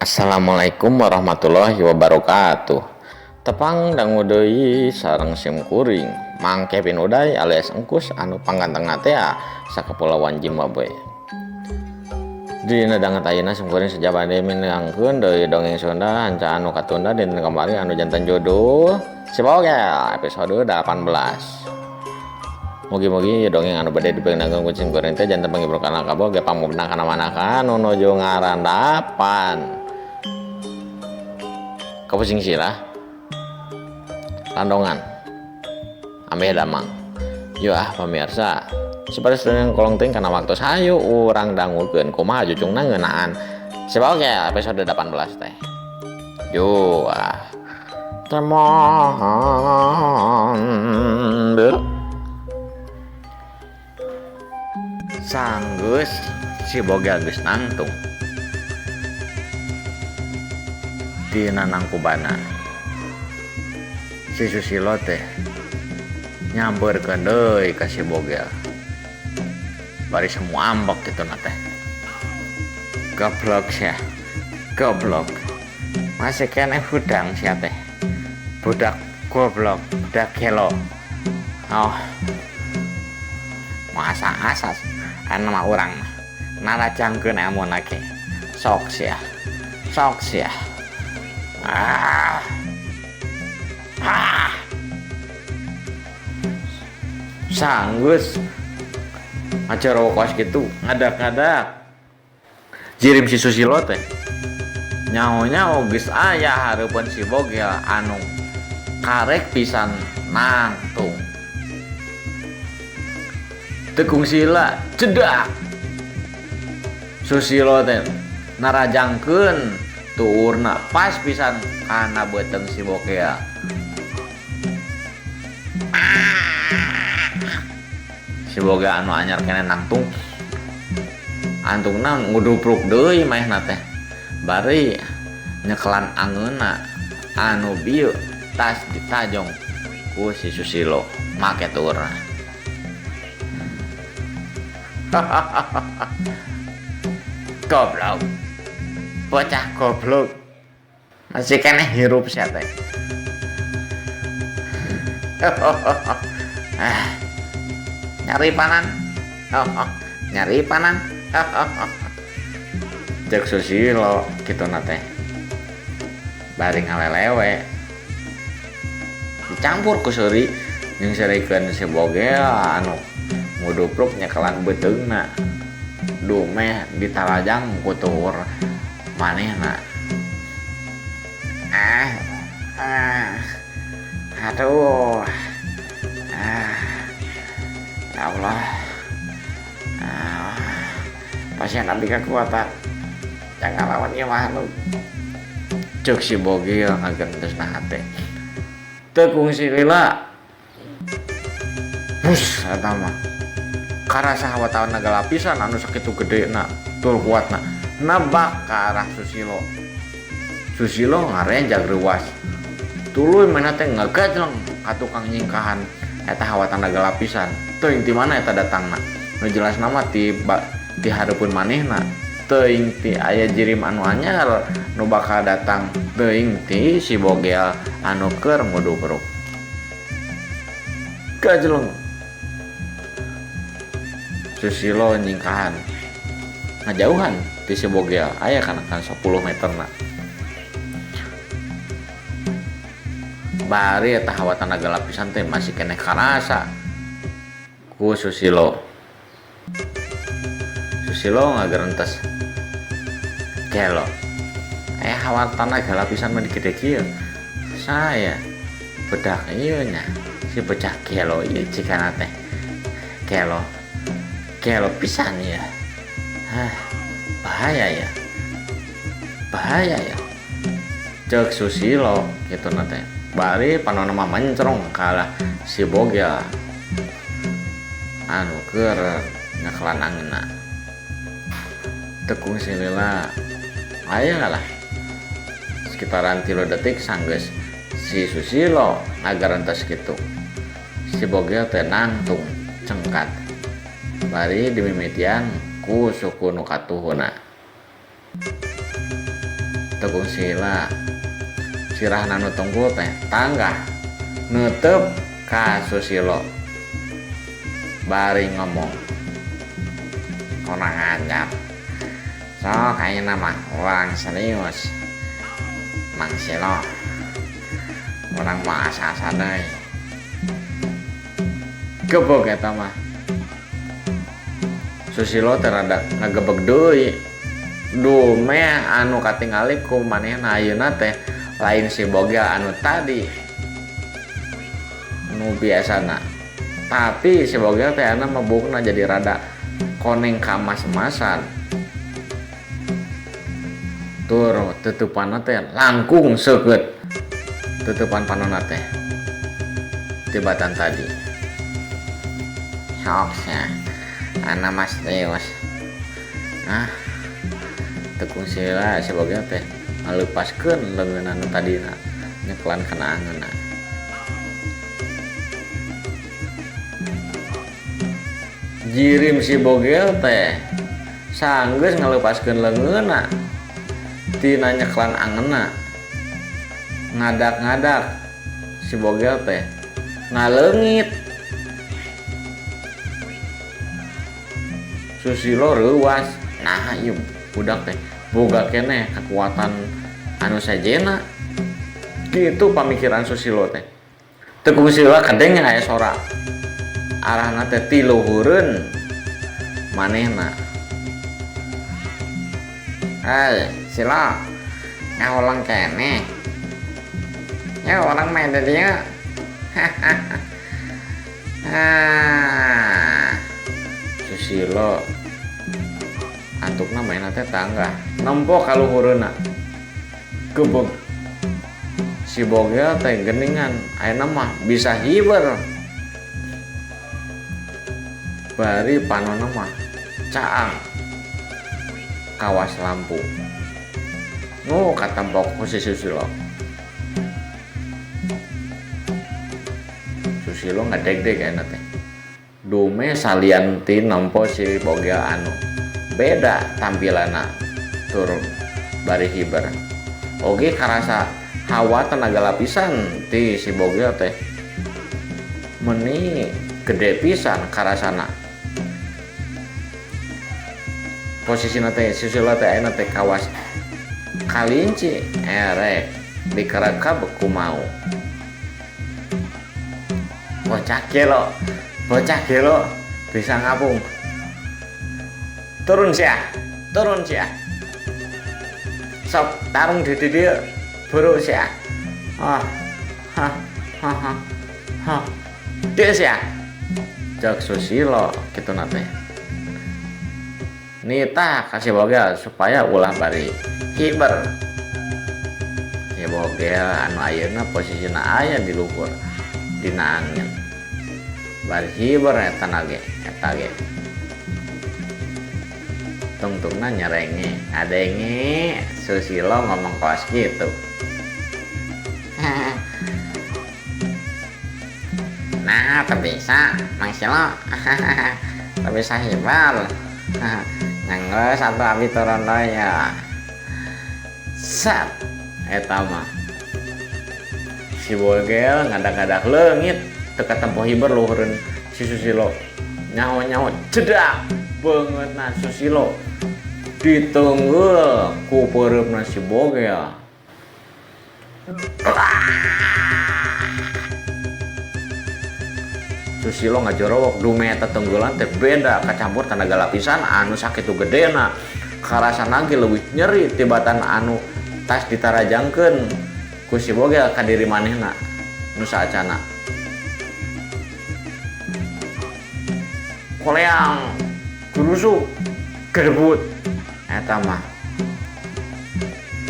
Assalamualaikum warahmatullahi wabarakatuh. Tepang dangu deui sareng sim kuring Mang Kevin Uday alias Engkus anu panggantengna teh sakepulauan Zimbabwe. Dina danget ayeuna sim kuring seja bade minangkeun deui dongeng Sunda hanca anu katunda dinten kamari anu janten judul Si Bogel episode 18. Mugi-mugi dongeng anu bade dipangdangkeun ku sim kuring teh janten panghibur kana kabeh pamupna kana manakan nu nuju ngarandapan. Kapusing sirah landongan ambeh damang. Yuk ah pamirsa, supaya sedang kolong ting kana waktu hayu urang dangukeun kumaha jucungna ngeunaan Si Bogel episode 18 teh. Yuk ah. Teman sanggeus si Bogel geus nangtung tina nangkubana. Si Susilo teh nyampeurkeun deui ka si Bogel. Bari semua ambek kitu na teh. Goblok sia. Goblok. Masih keneh hudang sia teh. Budak goblok, budak gelo. Oh. Masa asas anu mah urang mah narajangkeun amuna ge. Sok sia. Sok sia. Ah. Ah. Sanggeus ngacarokos kitu ngadak-ngadak. Jirim si Susilo teh nyaho-nyaho geus aya hareupeun si Bogel anu karek pisan nangtung. Tekung sila cedak. Susilo teh narajangkeun tuurna pas pisan kana beuteung si Bogel. Si Bogel anu anyar keneh nangtung antungna ngudupruk deui maehna teh. Bari nyekelan angeunna anu bieu tas ditajong ku si Susilo make tuurna. Goblok. Bocah goblok. Masih keneh hirup sia teh. Ah. Nyari panan. Nyari panan. Cek Susilo kitu na teh. Bari ngalelewe. Dicampur ku seuri jeung seurikeun si Bogel anu ngudupruk nyekelan beuteungna. Dumeh ditalajang ku tuur manehna. Ah. Ah. Aduh. Ah. Ya Allah. Ah. Pasien abdi kekuatan. Jangan lawan ieu makhluk. Cek si Bogel ngagentesna hate. Teu kungsi lila. Bus eta mah. Karasa hawa tanaga lapisan anu sakitu gedena, tur kuatna. Nabak ka arah Susilo. Susilo ngarenjag reuas. Tuluy manehna teh ngagajleng ka tukang nyingkahan eta hawa tanaga lapisan. Teuing ti mana eta datangna. Nu jelasna mah ti hareupeun manehna. Teuing ti aya jirim anu anyar nu bakal datang. Teuing ti si Bogel anu keur ngudupruk. Gajleng. Susilo nyingkahan ngajauhan ti si Bogel aya kana kan 10 meterna. Bari eta hawa tanaga lapisan teh masih keneh karasa ku Susilo. Susilo ngagerentes. Gelo. Hawa tanaga lapisan mah gede kieu. Saya bedak ieu nya. Si bocah gelo ieu jigana teh. Gelo. Gelo pisan ya. Hah, bahaya ya. Bahaya ya. Cek Susilo kitu na teh. Bari panonna mah mencrong kalah si Bogel anu keur nyekelan angeunna. Tekung silila aya lah sekitaran 3 detik sanggeus si Susilo ngagarentos kitu. Si Bogel teh nangtung cengkat. Bari dimimitian ku suku nu katuhuna. Tekung sila sirahna nu tungkul teh tanggah neuteup ka Susilo bari ngomong kurang ajar sok ayeuna mah urang serius Mang Silo urang mah asa-asa deui gebeg eta mah Susilo teh rada ngagebeg deui dumeh anu katingali ku manehna ayeuna teh lain si Bogel anu tadi nu biasana tapi si Bogel teh anu mabukna jadi rada koneng kamas-emasan tur tutupanna teh langkung seukeut tutupan panonna teh tibatan tadi sok sia ana mas serius ah tekung sila si Bogel teh ngalepaskeun leungeunna nu tadina nyeklan kana angeunna jirim si Bogel teh sanggeus ngalepaskeun leungeunna tina nyeklan angeunna ngadak-ngadak si Bogel teh ngaleungit Susilo reuas nah ieu budak teh boga keneh kekuatan anu sajena kitu pamikiran Susilo teh tekung sila kadenge aya sora arahna teh ti luhureun manehna hei Silo ngahulang keneh ya orang main di dieu ah Susilo antukna mainna teh tanggah nempo ka luhureunna gebeg si Bogel teh geningan ayeuna mah bisa hiber bari panonna mah caang kawas lampu nu katempok ku si Susilo Susilo ngadegdeg ayeuna teh dume salian ti nempo si Bogel anu beda tampilanna tur bari hiber oge karasa hawa tenaga lapisan ti si Bogel teh meni gede pisan karasana posisina teh Susilo teh ayeuna teh kawas kalinci erek dikerekab ku mau bocah gelo bisa ngapung turun sia sok tarung di dieu buru sia ah ha ha ha ha dieu sia cek Susilo kitu na teh nitah ka si Bogel supaya ulah bari hiber si Bogel anu ayeuna posisina aya di luhur dina angin bari hiber eta nage eta ge tungtungna nyerenge adenge Susilo ngomong kos gitu nah tak bisa Mang Silo tak bisa hibar nyanggeus satu abi turun deui ya sat eta mah si Bogel ngadak-ngadak leungit teu katempo hiber luhureun si Susilo nyaho-nyaho cedak beungeutna Susilo ditenggel ku peureupna si Bogel Susilo ngajorowok dume eta tenggelan teh beda kacampur tenaga lapisan anu sakitu gedena karasana ge leuwih nyeri tibatan anu tas ditarajangkeun ku si Bogel ka diri manehna nu saacana koleang gerusuk gerbut eta mah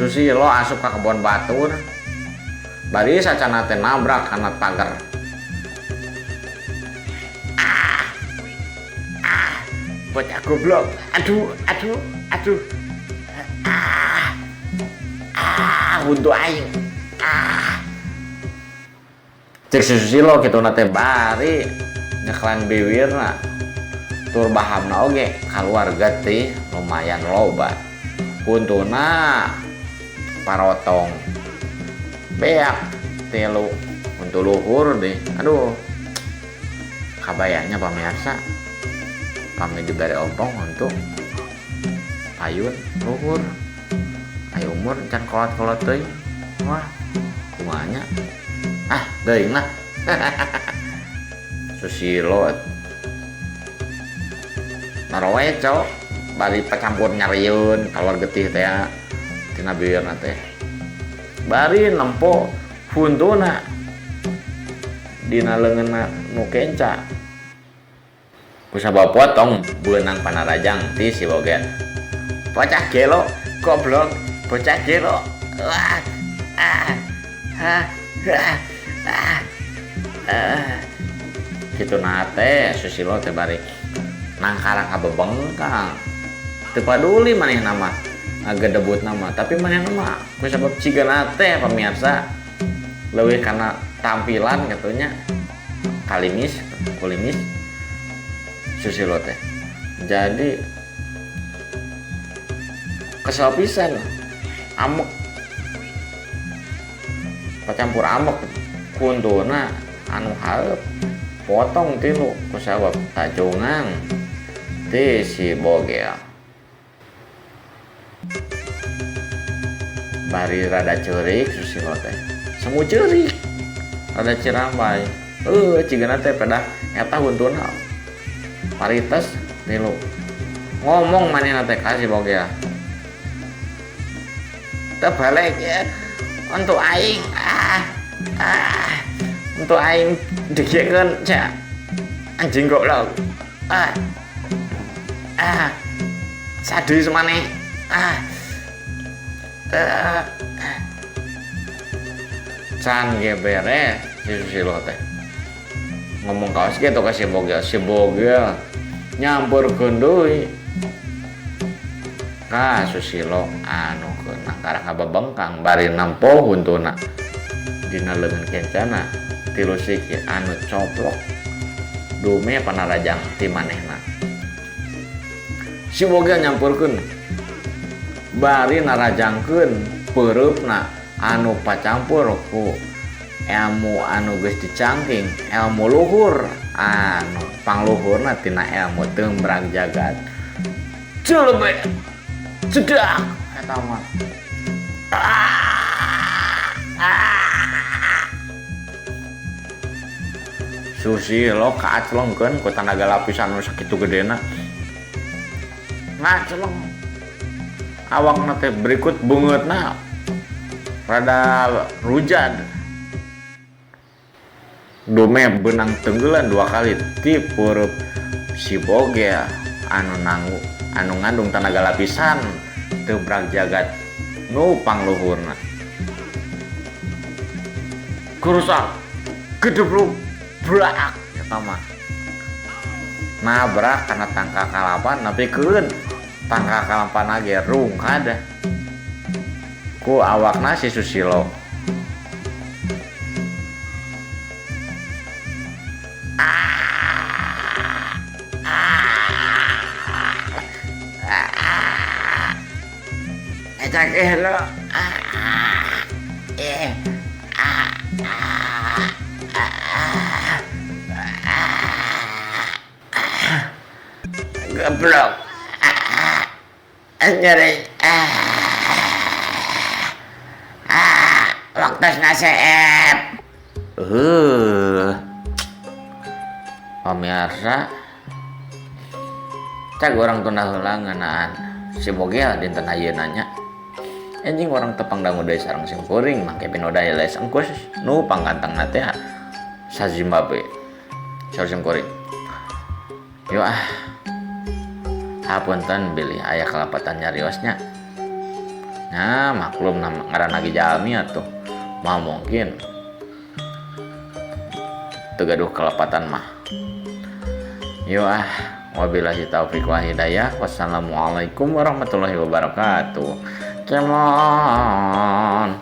Susilo asup ka kebon batur bari sacana teh nabrak kana pagar ah ah bocah goblok aduh aduh aduh ah ah huntu aing ah cek si Susilo kituna teh bari nyeklan biwirna tur bahamna oge kaluar getih lumayan loba huntuna Parotong beak tilu untuk luhur deh. Aduh, kabayangnya pamirsa pami diberi ompong untuk payun luhur ayo umur can kolot-kolot teuing. Wah, kumanya ah teuing lah. Susilo narowe cok bari pacampur nyariun keluar getih teh tina bibirna teh bari nempo huntuna dina leungeunna nu kenca kusabab potong beunang panarajang ti si Bogel. Bocah gelo goblok, bocah gelo. Wah, ah, ah, ah, ah, ah. Kitu na teh Susilo teh bari nangkarang kabebengkang. Teu paduli manehna mah ngagedebut nama, tapi manehna mah kusabab cigana teh pamirsa leuwih kana tampilan katunya kalimis, kulimis Susilo teh. Jadi kesel pisan, amek, pacampur amek kuntuna anu hareup potong tilu kusabab tajungan ti si Bogel. Bari rada ceurik Susilo teh, semu ceurik rada cirambay. Cigana teh pedah eta huntuna paritas tilu ngomong manehna teh ka si Bogel. Teu balik ya untuk aing, ah, ah, untuk aing dikiekeun cak anjing goblok, ah, ah, sadis maneh, ah, ah. Can ge beres si Susilo teh ngomong kaos gitu ka si Bogel. Si Bogel nyamperkeun deui ka Susilo anu nangkarang kabebengkang bari nempo huntuna dina leungeun kencana tilu siki anu coplok dume panarajang ti manehna. Si Bogel nyamperkeun bari narajangkeun peureupna anu pacampur ku ilmu anu geus dicangking, ilmu luhur anu pangluhurna tina ilmu teumbrak jagat. Celebet cedak eta mah. Susilo kaaclengkeun ku tanaga lapisan nu sakitu gedena. Ngacleng awakna teh berikut beungeutna rada rujad. Dume benang tenggelan dua kali ti peureub si Bogel anu nanggu anu ngandung tanaga lapisan tebrak jagat nu pangluhurna. Kurusak gedebluk brak eta mah nabrak kana tangka kalapa nepikeun tangka kalapana ge rungkad ku awakna si Susilo. Ecak lo. Goblok. Nyeri. Waktu nasib. Pemirsa, cag orang tunda heula ngeunaan si Bogel dinten ayeuna nya. Anjing orang tepang dangu deui sareng sing kuring make pinoda les engkus nu panggantengna teh sa Zimbabwe. Sareng sing kuring. Yo ah. Hapunten bilih aya kalepatan nyariosnya. Nah, maklum ngaranna ge jalmi atuh. Moal mungkin teu gaduh kalepatan mah. Yo ah, wabillahi taufik wal hidayah. Wassalamualaikum warahmatullahi wabarakatuh. Come on.